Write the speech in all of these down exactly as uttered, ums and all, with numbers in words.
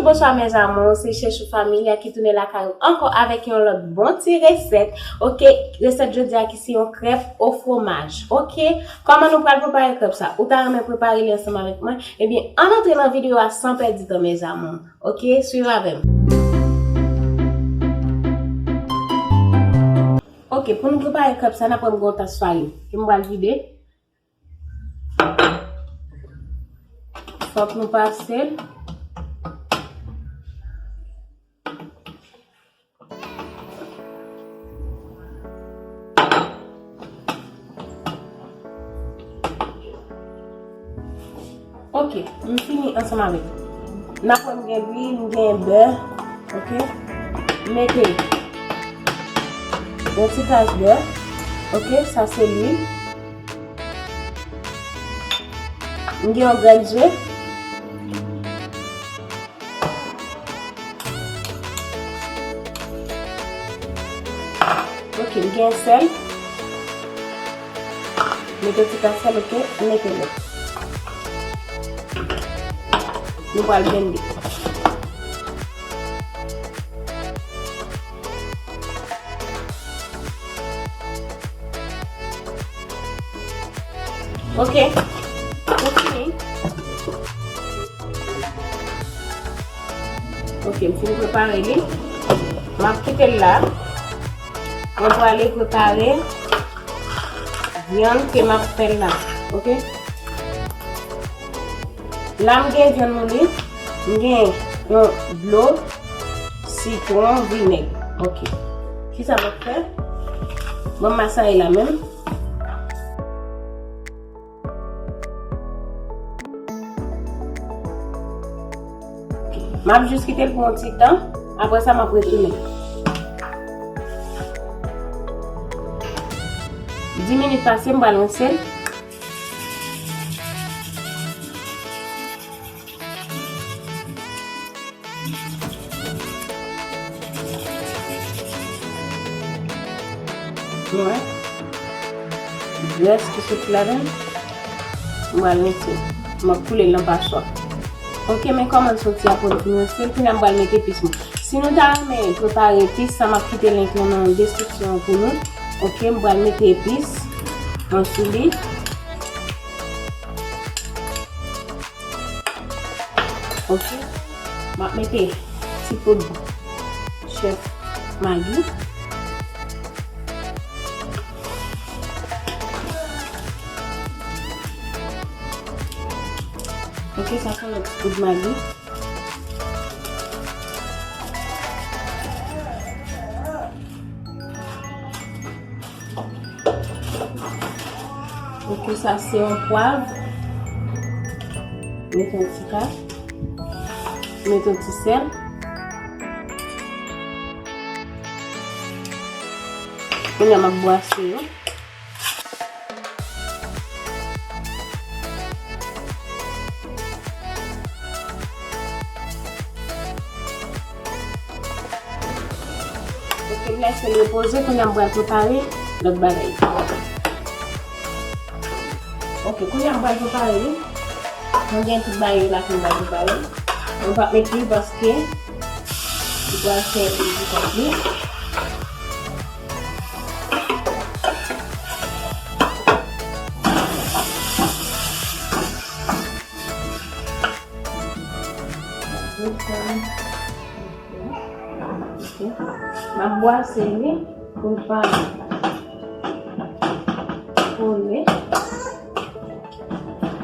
Bonswa mes amours, se Chechou Familia ki tounen lakay ou ankò avèk yon lòt bon ti resèt. Oke, resèt jodi a ki se yon krèp o fwomaj. Oke, kòman nou pral prepare krèp sa? Ou ta renmen prepare li ansanm avèk mwen? Ebyen, ann antre nan videyo a san pèdi tan mes amours. Oke, swiv avè m. Oke, pou nou prepare krèp sa, n ap pran yon tas farin ke m pral vide. Fòk nou pase l. Oke, m fini ansanm avèk. N ap wè m gen lwil, m gen bè. Oke. M mete yon ti kras bè. Oke, sa se lwil. M gen yon grenn ze. Oke, m gen sèl. Mete yon ti kras sèl, oke? Mete l. Nou pral blende. Oke. Pou fini. Oke, m fin prepare li. M ap kite l la. Mwen prale prepare vyann ke m ap fè la. Oke? La m gen vyann mouli, m gen yon dlo, sitwon, vinèg. Oke. Kisa m ap fè? Bon, m masaye la menm. M ap jis kite l pou yon ti tan, apre sa m ap retounen. Dis minit pase, m pral rense l. Nou wè grès ki soti ladan l, m pral rense l. M ap koule l nan paswa. Oke, men kòman l soti apre m fin rense l. Kounye a m pral mete epis mwen. Si nou ta renmen prepare epis, sa m ap kite link lan nan deskripsyon an pou nou. Oke, m pral mete epis mwen sou li. Oke. M ap mete ti poud chèf Magi. Oke, sa se yon lòt ti poud Magi. Oke, sa se yon pwav. Mete yon ti kras. Mete yon ti sèl. Kounye a m ap bwase yo. Oke, m lese l repoze, kounye a m pral prepare lòt bagay. Oke, kounye a m pral prepare li. Mwen gen tout bagay la ke m pral prepare. Mwen p ap met li paske li pral fè li pi konpli. M ap bwase li pou l pa kole.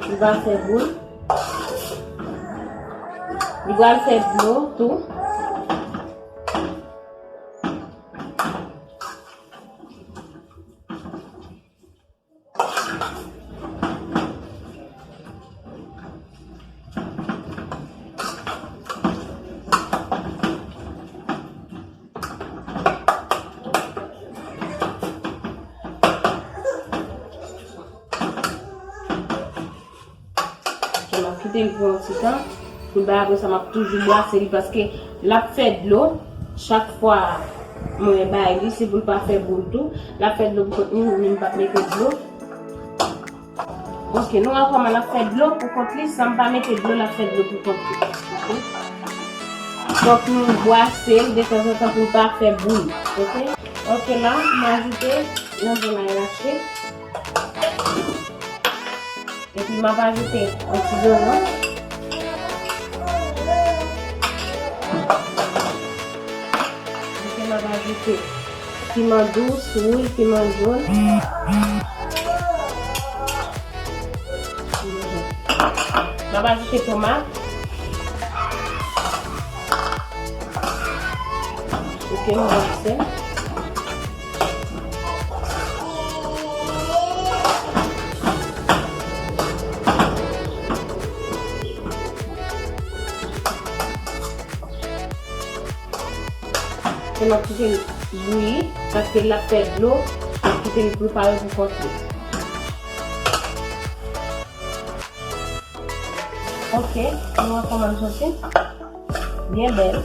Li va fè boul. Li pral fè dlo tou. Ok, m ap kite l pou yon ti tan. Pou l bay, apre sa, m ap toujou bwase li paske l ap fè dlo. Chak fwa mwen bay li, se pou l pa fè boul tou. L ap fè dlo pou kont li, men m p ap mete dlo. Ok, nou wè kòman l ap fè dlo pou kont li, san m pa mete dlo, l ap fè dlo pou kont li. Ok. Fòk nou bwase l detanzantan pou l pa fè bri. Oke? Oke, la, m ajoute yon zòn lay rache. Epi m ap ajoute yon ti zonyon. Epi m ap ajoute piman dous, wouj, piman jòn. M ap ajoute tomat. Oke, m bwase. E m ap kite l bouyi, paske l ap pèd dlo, m ap kite l prepare pou kont li. Oke, nou wè kòman l soti. Byen bèl.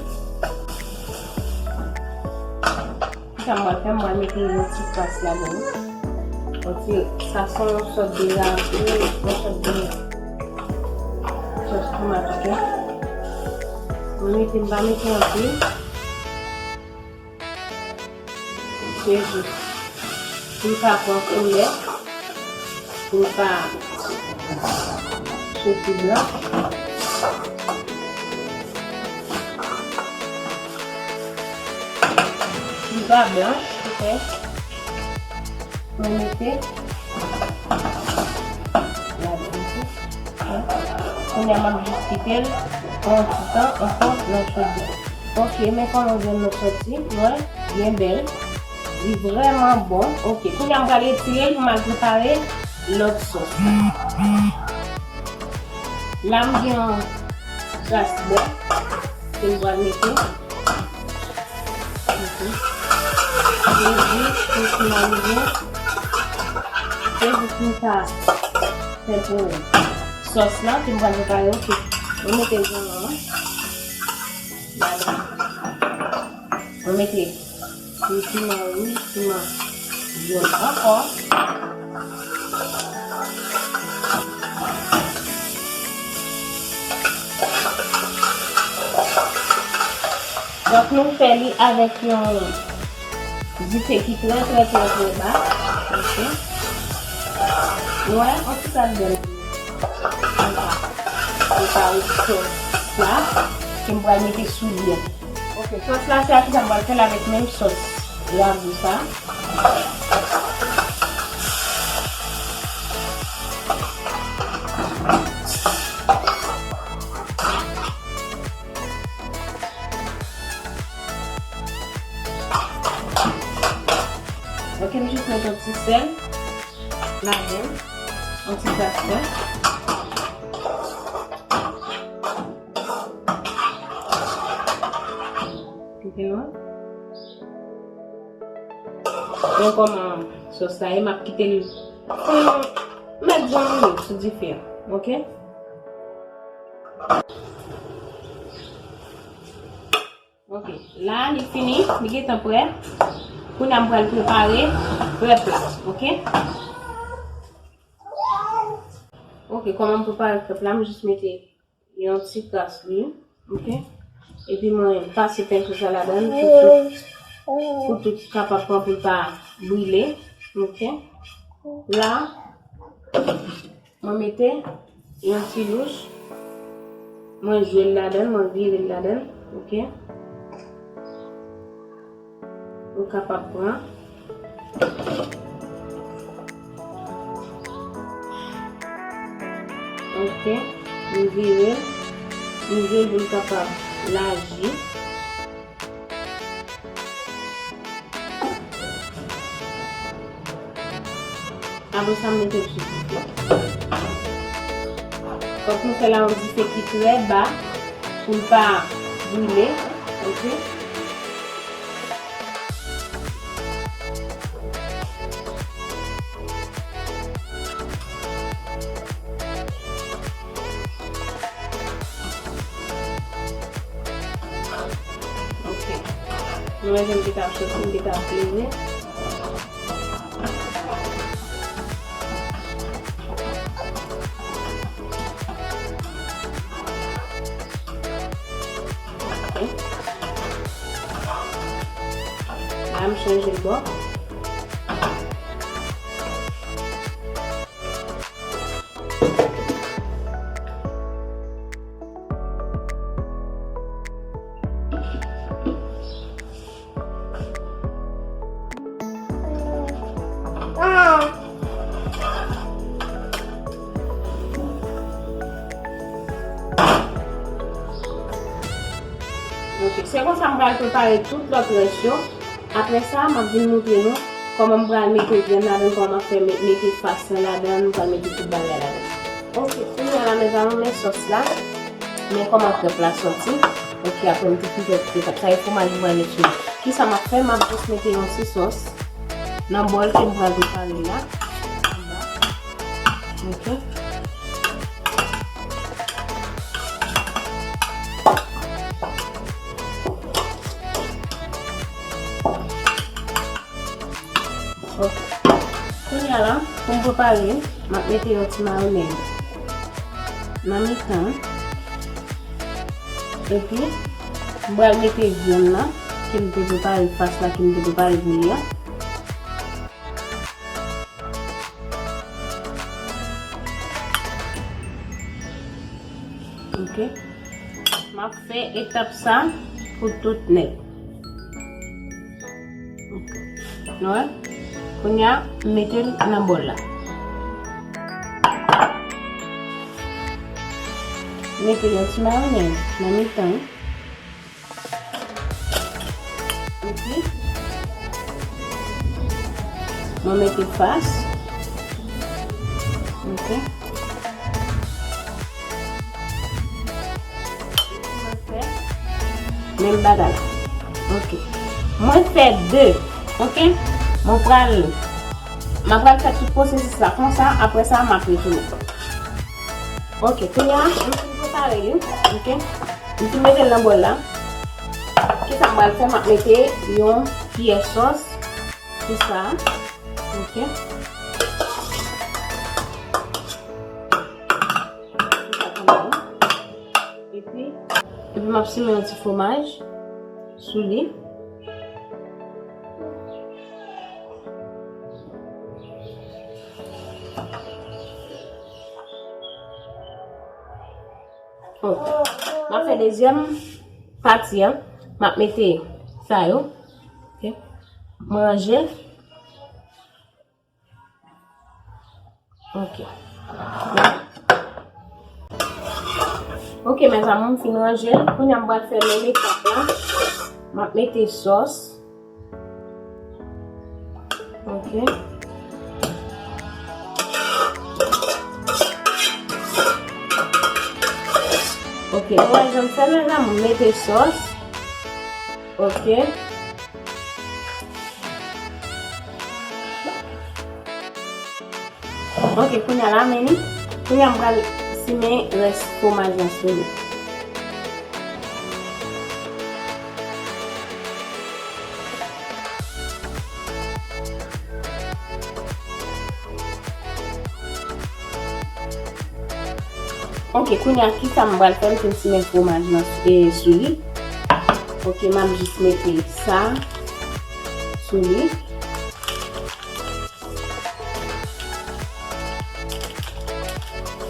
Kisa m pral fè? M pral mete yon ti kras ladan li. Yon ti, sa se yon sòt de ragout, yon sòt de sòs tomat, oke? Mwen mete, m pa mete anpil. Se jis pou l ka pran koulè, pou l pa soti blan. Li pa blanch, oke. Mwen mete ladan tou. Kounye a, m ap jis kite l yon ti tan ankò nan chodyè. Oke, men kòman viann nan soti. Wè, byen bèl. Li vrèman bon. Oke, kounye a, m pral retire l pou m al prepare lòt sòs. La, m gen yon kras bè ke m pral mete. Oke. Se jis pou finalize. Se jis pou sa fè pou sòs la ke m pral prepare, oke. Mwen mete zonyon an ladan. Mwen mete ti piman wouj, piman jòn ankò. Donk, nou fè li avèk yon dife ki trè, trè, trè, trè ba. Oke. Nou wè, yon ti kras bèl. Konsa. Prepare sòs la. Ke m pral mete sou li a. Oke, sòs la, se a kisa m pral fè l avèk menm sòs ragou sa. Oke, m jis met yon ti sèl ladan l, yon ti kras sèl. Oke, nou. Bon, kòman sòs la ye, m ap kite l fè yon, mèt jan minit sou dife a, oke? Oke, la, li fini, li gentan prè. Kounye a, m pral prepare krèp la, oke? Oke, kòman m prepare krèp la, m jis mete yon ti kras lwil, oke? Epi mwen pase pen sou sa ladan pou tout, pou tout kapab pran, pou l pa brile, oke? La, mwen mete yon ti louch, mwen jwe l ladan, mwen vire l ladan, oke? Ou kapab pran. Oke, m vire l. M vire l pou l kapab laji. Apre sa, m mete l sou dife. Fòk nou fè l a yon dife ki trè ba pou l pa brile. Oke? Oke. Nou wè jan m te ka ap soti, m te ka ap leve. M chanje bò. Ok, se konsa m pral prepare tout lòt rès yo. Apre sa, m ap vin montre nou kòman m pral mete vyann ladan, kòman m ap fè me-, mete fas lan ladan, m pral mete tout bagay ladan. Ok, kounye a la, mezanmi, men sòs la, men kòman krèp la sòti. Ok, apre m te fin fè tout etap sa, e fwomaj mwen met sou li. Kisa m ap fè? M ap jis mete yon ti sòs nan bòl ke m pral prepare la. Anba. Ok. Ok. Kounye a la, pou m prepare, m ap mete yon ti mayonèz nan mitan. Epi, m pral mete vyann nan, ke m te prepare, fas la ke m te prepare pou li a. Ok. M ap fè etap sa pou tout nèt. Ok. Nou wè? Kounye a, m mete l nan bòl la. Mete yon ti mayonèz nan mitan. Epi, mwen mete fas. Ok. Mwen fè menm bagay la. Ok. Mwen fè de. Ok. Mwen pral, mwen pral fè tout pwosesis la konsa. Apre sa, m ap retounen. Ok. Kounye a, mwen fin prepare li. Ok. M fin mete l nan bòl la. Kisa m pral fè? M ap mete yon kiyè sòs sou sa. Ok. Sou sa konsa. Epi, epi m ap simen yon ti fwomaj sou li. Ok. M ap fè dezyèm pati an. M ap mete sa yo. Ok. Mwen ranje. Ok. Ok, mezanmi, m fin ranje l. Kounye a, m pral fè menm etap la. M ap mete sòs. Ok. Ok, nou wè jan m fè, mezanmi, m mete sòs. Ok. Ok, kounye a la, men li. Kounye a, m pral simen rès fwomaj la sou li. Ok, kounye a, kisa m pral fè? M fin simen fwomaj lan, e, sou li. Ok, m ap jis mete sa sou li.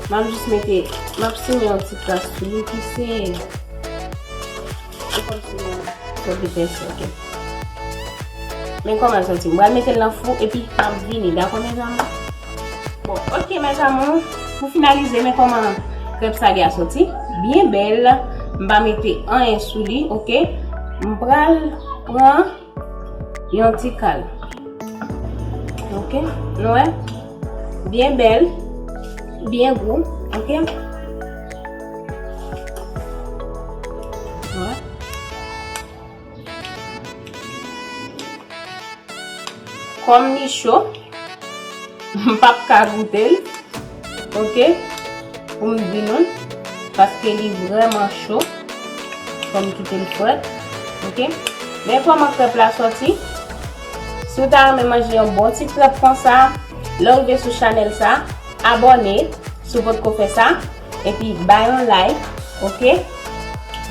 M ap jis mete, m ap simen yon ti kras sou li ki se, se kòmsi yon sòt de pèsi, ok. Men kòman l sòti. M pral mete l nan fou epi m ap vini, dakò, mezanmi? Bon, ok, mezanmi, pou finalize, men kòman krèp salé a sòti. Byen bèl. M pa mete anyen sou li, ok. M pral pran yon ti kal. Ok, nou wè? Byen bèl, byen gou, ok? Nou wè? Kòm li cho, m p ap ka goute l. Ok, pou m di nou, paske li vrèman cho. Fò m kite l frèt. Ok, men kòman krèp la sòti. Si w ta renmen manje yon bon ti krèp konsa, lè w rive sou chanèl sa, abòne si w potko fè sa, epi bay yon like. Ok,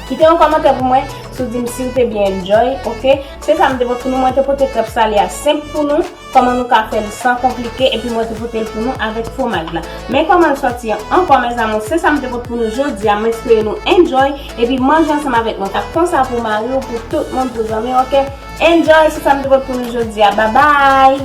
kite yon kòmantè pou mwen. Si w di m si w te byen enjoy, oke? Se sa m te pote pou nou. Mwen te pote krèp sale a senp pou nou. Kòman nou ka fè l san konplike, epi mwen te pote l pou nou avèk fwomaj la. Men kòman l sòti an ankò, mes amours, se sa m te pote pou nou jodi a. Mwen espere nou enjoy, epi manje ansanm avèk mwen. Sa konsa pou mari w, pou tout moun, pou zanmi w, oke? Enjoy, se sa m te pote pou nou jodi a. Babay!